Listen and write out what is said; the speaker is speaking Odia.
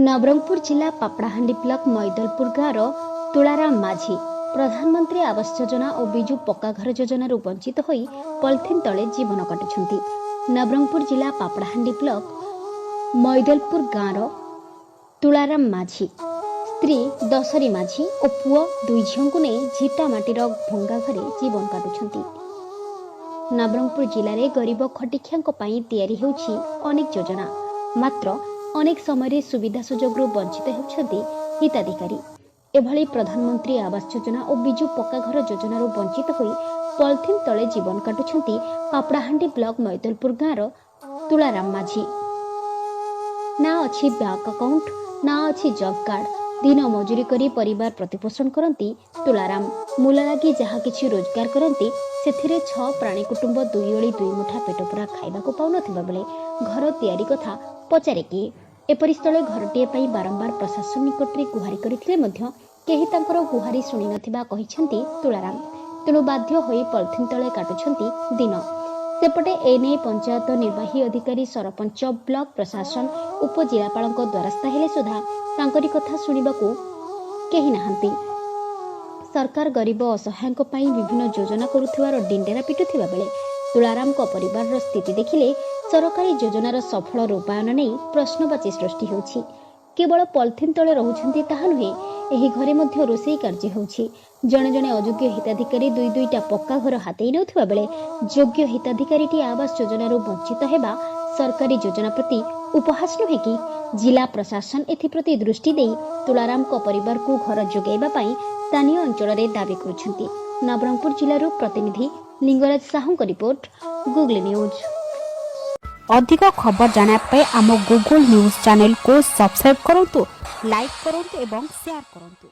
ନବରଙ୍ଗପୁର ଜିଲ୍ଲା ପାପଡ଼ାହାଣ୍ଡି ବ୍ଲକ ମଇଦଲପୁର ଗାଁର ତୁଳାରାମ ମାଝୀ ପ୍ରଧାନମନ୍ତ୍ରୀ ଆବାସ ଯୋଜନା ଓ ବିଜୁ ପକ୍କା ଘର ଯୋଜନାରୁ ବଞ୍ଚିତ ହୋଇ ପଲିଥିନ୍ ତଳେ ଜୀବନ କାଟୁଛନ୍ତି। ନବରଙ୍ଗପୁର ଜିଲ୍ଲା ପାପଡ଼ାହାଣ୍ଡି ବ୍ଲକ ମଇଦଲପୁର ଗାଁର ତୁଳାରାମ ମାଝୀ ସ୍ତ୍ରୀ ଦଶରୀ ମାଝୀ ଓ ପୁଅ ଦୁଇ ଝିଅଙ୍କୁ ନେଇ ଝିଟା ମାଟିର ଭଙ୍ଗା ଘରେ ଜୀବନ କାଟୁଛନ୍ତି। ନବରଙ୍ଗପୁର ଜିଲ୍ଲାରେ ଗରିବ ଖଟିଖିଆଙ୍କ ପାଇଁ ତିଆରି ହେଉଛି ଅନେକ ଯୋଜନା। ମାତ୍ର ଅନେକ ସମୟରେ ସୁବିଧା ସୁଯୋଗରୁ ବଞ୍ଚିତ ହେଉଛନ୍ତି ହିତାଧିକାରୀ। ଏଭଳି ପ୍ରଧାନମନ୍ତ୍ରୀ ଆବାସ ଯୋଜନା ଓ ବିଜୁ ପକ୍କା ଘର ଯୋଜନାରୁ ବଞ୍ଚିତ ହୋଇ ପଲିଥିନ୍ ତଳେ ଜୀବନ କାଟୁଛନ୍ତି ପାପଡ଼ାହାଣ୍ଡି ବ୍ଲକ ମୈଦଲପୁର ଗାଁର ତୁଳାରାମ ମାଝୀ। ନା ଅଛି ବ୍ୟାଙ୍କ ଆକାଉଣ୍ଟ, ନା ଅଛି ଜବ୍ କାର୍ଡ। ଦିନ ମଜୁରୀ କରି ପରିବାର ପ୍ରତିପୋଷଣ କରନ୍ତି ତୁଳାରାମ। ମୂଲ ଲାଗି ଯାହା କିଛି ରୋଜଗାର କରନ୍ତି, ସେଥିରେ ଛଅ ପ୍ରାଣୀ କୁଟୁମ୍ବ ଦୁଇ ଓଳି ଦୁଇ ମୁଠା ପେଟପୁରା ଖାଇବାକୁ ପାଉନଥିବା ବେଳେ ଘର ତିଆରି କଥା ପଚାରେ କିଏ? ଏପରି ସ୍ଥଳେ ଘରଟିଏ ପାଇଁ ବାରମ୍ବାର ପ୍ରଶାସନ ନିକଟରେ ଗୁହାରି କରିଥିଲେ ମଧ୍ୟ କେହି ତାଙ୍କର ଗୁହାରି ଶୁଣିନଥିବା କହିଛନ୍ତି ତୁଳାରାମ। ତେଣୁ ବାଧ୍ୟ ହୋଇ ପଲିଥିନ୍ ତଳେ କାଟୁଛନ୍ତି ଦିନ। ସେପଟେ ଏନେଇ ପଞ୍ଚାୟତ ନିର୍ବାହୀ ଅଧିକାରୀ, ସରପଞ୍ଚ, ବ୍ଲକ ପ୍ରଶାସନ, ଉପଜିଲ୍ଲାପାଳଙ୍କ ଦ୍ୱାରସ୍ଥ ହେଲେ ସୁଦ୍ଧା ତାଙ୍କରି କଥା ଶୁଣିବାକୁ କେହି ନାହାନ୍ତି। ସରକାର ଗରିବ ଅସହାୟଙ୍କ ପାଇଁ ବିଭିନ୍ନ ଯୋଜନା କରୁଥିବାର ଡିଣ୍ଡିରା ପିଟୁଥିବା ବେଳେ ତୁଳାରାମଙ୍କ ପରିବାରର ସ୍ଥିତି ଦେଖିଲେ ସରକାରୀ ଯୋଜନାର ସଫଳ ରୂପାୟନ ନେଇ ପ୍ରଶ୍ନବାଚୀ ସୃଷ୍ଟି ହେଉଛି। କେବଳ ପଲିଥିନ୍ ତଳେ ରହୁଛନ୍ତି ତାହା ନୁହେଁ, ଏହି ଘରେ ମଧ୍ୟ ରୋଷେଇ କାର୍ଯ୍ୟ ହେଉଛି। ଜଣେ ଜଣେ ଅଯୋଗ୍ୟ ହିତାଧିକାରୀ ଦୁଇ ଦୁଇଟା ପକ୍କା ଘର ହାତେଇ ନେଉଥିବା ବେଳେ ଯୋଗ୍ୟ ହିତାଧିକାରୀଟି ଆବାସ ଯୋଜନାରୁ ବଞ୍ଚିତ ହେବା ସରକାରୀ ଯୋଜନା ପ୍ରତି ଉପହାସ ନୁହେଁ କି? ଜିଲ୍ଲା ପ୍ରଶାସନ ଏଥିପ୍ରତି ଦୃଷ୍ଟି ଦେଇ ତୁଳାରାମଙ୍କ ପରିବାରକୁ ଘର ଯୋଗାଇବା ପାଇଁ ସ୍ଥାନୀୟ ଅଞ୍ଚଳରେ ଦାବି କରୁଛନ୍ତି। ନବରଙ୍ଗପୁର ଜିଲ୍ଲାରୁ ପ୍ରତିନିଧି ଲିଙ୍ଗରାଜ ସାହୁଙ୍କ ରିପୋର୍ଟ, ଗୁଗଲ ନ୍ୟୁଜ୍। ଅଧିକ ଖବର ଜାଣିବା ପାଇଁ ଆମ ଗୁଗଲ ନ୍ୟୁଜ୍ ଚ୍ୟାନେଲକୁ ସବସ୍କ୍ରାଇବ୍ କରନ୍ତୁ, ଲାଇକ୍ କରନ୍ତୁ ଏବଂ ସେୟାର କରନ୍ତୁ।